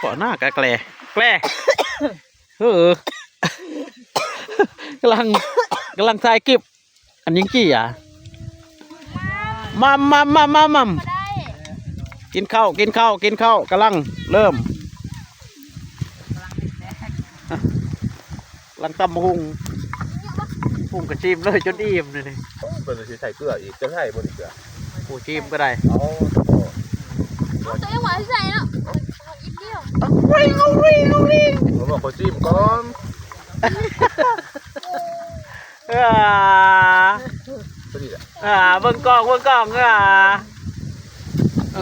ເກາະໜ້າກະແກລ ແກລ ເອີ ກຳລັງ ກຳລັງຖ່າຍຄລິບ ອັນຍິງຈີ່ອະ ມຳ ມຳ ມຳ ມຳ ມຳ ກິນເຂົ້າ ກິນເຂົ້າ ກິນເຂົ້າ ກຳລັງເລີ່ມ ກຳລັງຕຳບັກຫຸ່ງ ປຸງກະຊີມເລີຍຈົນອີ່ມນີ້ ໂອ້ ເພິ່ນຊິໃສ່ເກືອອີກ ຈະໃສ່ບໍ່ນີ້ເກືອ? ໂອ້ ຊີມກໍໄດ້ ເອົາ ເອົາຕົວເອງວ່າໃສ່ເນາະ ອີກດຽວ ເອົາເອົາເອົາເອົາ ເຂົາບອກຂໍຊີມກ່ອນ ເອີ ພໍດີລະ ອ່າ ເບິ່ງກ້ອງ ເບິ່ງກ້ອງ ອ່າ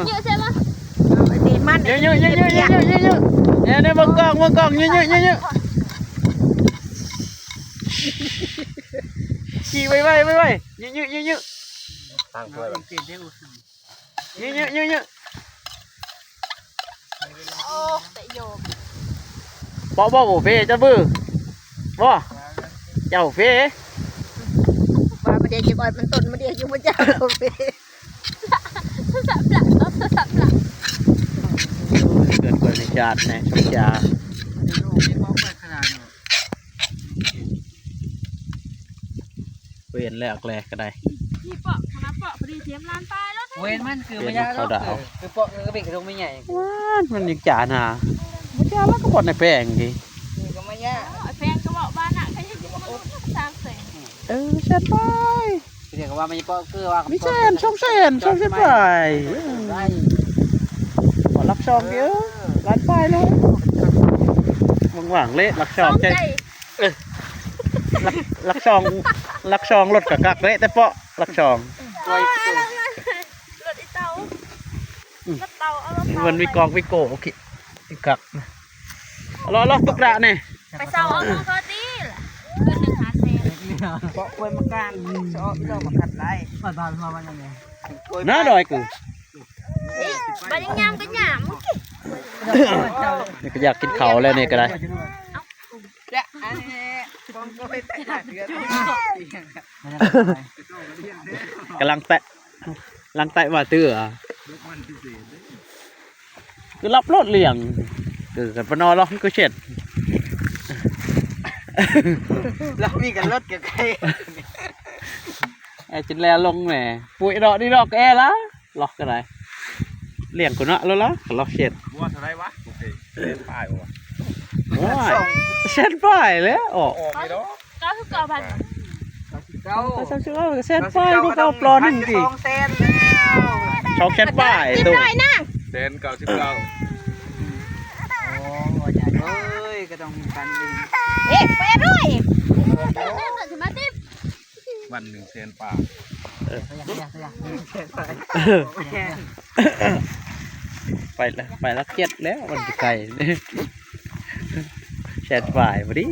ເຍອະໃຊ່ບໍ່? ເຍອະ ເຍອະ ເຍອະ ເຍອະ ເຍອະ ເຍອະ ເບິ່ງກ້ອງ ເບິ່ງກ້ອງ ເຍອະ ເຍອະ ເຍອະ ເຍອະ ຂີ່ໄວໆ ໄວໆ ເຍອະ ເຍອະ ເຍອະ ເຍອະ ຕັ້ງຖ້ວຍ ເຍອະ ເຍອະ ເຍອະ ເຍອະ ໂອ້ ແຕະໂຍມ ເປາະບໍ່ ບໍ່ເພ ເຈົ້າບື ບໍ່ ເຈົ້າເພ ວ່າບໍ່ໄດ້ເກັບອ້ອຍມັນຕົ້ນ ບໍ່ໄດ້ຢູ່ ບໍ່ເຈົ້າເພ ສະສະປະ ສະສະປະ ເກີດຄົນໃນຊາດແນ່ ສົມຈາ ເວນແລ້ວແກລະກໍໄດ້ ນີ້ເປາະ ຂະໜາດເປາະພໍດີ ເຕຍມລ້ານປາຍແລ້ວ ເວນມັນຄືມາຍາ ເວນມັນເຂົ້າດາວ ຄືເປາະ ຄືເປັນກະດົງແມ່ໃຫຍ່ ຫວານ ມັນຍັງຈານຫາ ບໍ່ຈານແລ້ວກໍບໍ່ໄດ້ແພງຕິ ນີ້ກໍມາຍາ ເອີ ແພງກໍເວົ້າວ່ານະ ກໍຍັງຢູ່ມະນຸດສາມແສນ ເອີ ແສນປາຍ ເຂົາເຈົ້າກໍວ່າມັນເປາະຄືວ່າ ມີແສນ ສອງແສນ ສອງແສນປາຍ ເອີ ໄດ້ ເປາະຫຼັກສອງເດີ ເອີ ລ້ານປາຍໂລດ ວ່າງໆເລະ ຫຼັກສອງ ໃຈ ເອີ ຫຼັກ ຫຼັກສອງ ຫຼັກສອງລົດກະຄັກເດ້ ແຕ່ເປາະຫຼັກສອງ ລົດອີເຕົາ ອືມ ລົດເຕົາ ເອົາລົດເຕົາ ມັນມີກອງວິໂກ້ ໂອເຄ ຄັກ ລໍໆ ຕຸກລະນີ້ ໄປເຊົ່າເອົາຂອງເຂົາຕິລະ ຄືນໜຶ່ງຫ້າແສນ ເກາະກວຍມະການ ສະເອາະອີ່ດອກມະຂັດຫຼາຍ ບ້ານເຮົາວ່າຫຍັງນີ້ ໜ້າດອຍກູ ນີ້ ບັດຍາມກໍຍາມ ນີ້ກໍຢາກກິນເຂົ້າແລ້ວນີ້ກໍໄດ້ ແລະອັນນີ້ຂອງກໍໄປແຕະເດືອນ ກຳລັງແຕະ ກຳລັງແຕະວ່າເທື່ອ ຄືລັບໂລດລ້ຽງ ຄືກັນປະນໍລັອກຄືເຊັດ ລັອກນີ້ກັນລົດກະໄກ ແອຈິນແລລົງແໝ່ ປຸຍດອກນີ້ດອກແອລະ ລັອກກໍໄດ້ ລ້ຽງກຸນະ ລະລະ ລັອກເຊັດ ບົວເທົ່າໃດວະ? ໂອເຄ ເຊັດປາຍບໍ່ວະ? ໂອ້ຍ ແສນປາຍແລ້ວ ອອກ ອອກນີ້ດອກ ເກົ້າສິບເກົ້າພັນ ເກົ້າສິບເກົ້າ ເກົ້າສິບເກົ້າ ແສນປາຍ ເກົ້າສິບເກົ້າ ກໍເອົາປອໜຶ່ງຕິ ສອງແສນແລ້ວ ສອງແສນປາຍ ຕິດ ໂຕ ໜ້ອຍນາງ ແສນເກົ້າສິບເກົ້າ ໂອ້ຍ ເອີຍ ກໍຕ້ອງມີການເບິ່ງ ເອະ ໄປເລີຍ ເອີຍ ເອີຍ ເອີຍ ມາຕິດ ວັນໜຶ່ງແສນປາຍ ເອີ ໄປລະ ໄປລັກເຈັດແລ້ວ ວັນສຸດທ້າຍ ແສນປາຍພໍດີ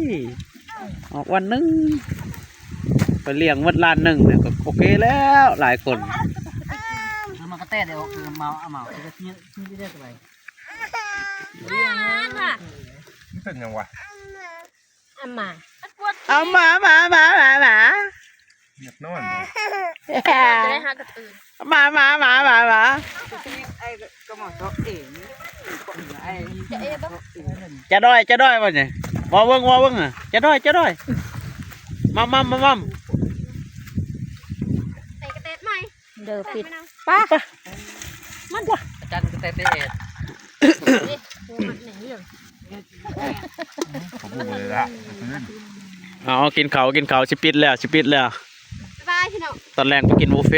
ອອກວັນໜຶ່ງ ໄປລ້ຽງໝົດລ້ານໜຶ່ງ ກໍໂອເຄແລ້ວ ຫຼາຍຄົນ ຄືມັນກະແຕດ ເອົາ ເອົາເມົາ ເອົາເມົາ ທີ່ ທີ່ໄດ້ໄປ ມັນເປັນຫຍັງວະ? ອາມາ ອາມາ ມາ ມາ ມາ ມາ ຢາກນອນບໍ່? ຈະໄດ້ຫາກະຕື່ນ ມາ ມາ ມາ ມາ ມາ ຈະເອບໍ່? ຈະດອຍ ຈະດອຍບໍ່ນີ້? ເວົ້າເບິ່ງ ເວົ້າເບິ່ງ ຈະດອຍ ຈະດອຍ ມາ ມາ ມາ ມາ ໃສ່ກະແຕດໃໝ່ ເດີ ປິດ ປະ ປະ ມັນ ອາຈານກະແຕດເດ ເອົາ ກິນເຂົ້າ ກິນເຂົ້າ ຊິປິດແລ້ວ ຊິປິດແລ້ວ ບາຍບາຍ ພີ່ນ້ອງ ຕອນແລງໄປກິນບຸບເຟ.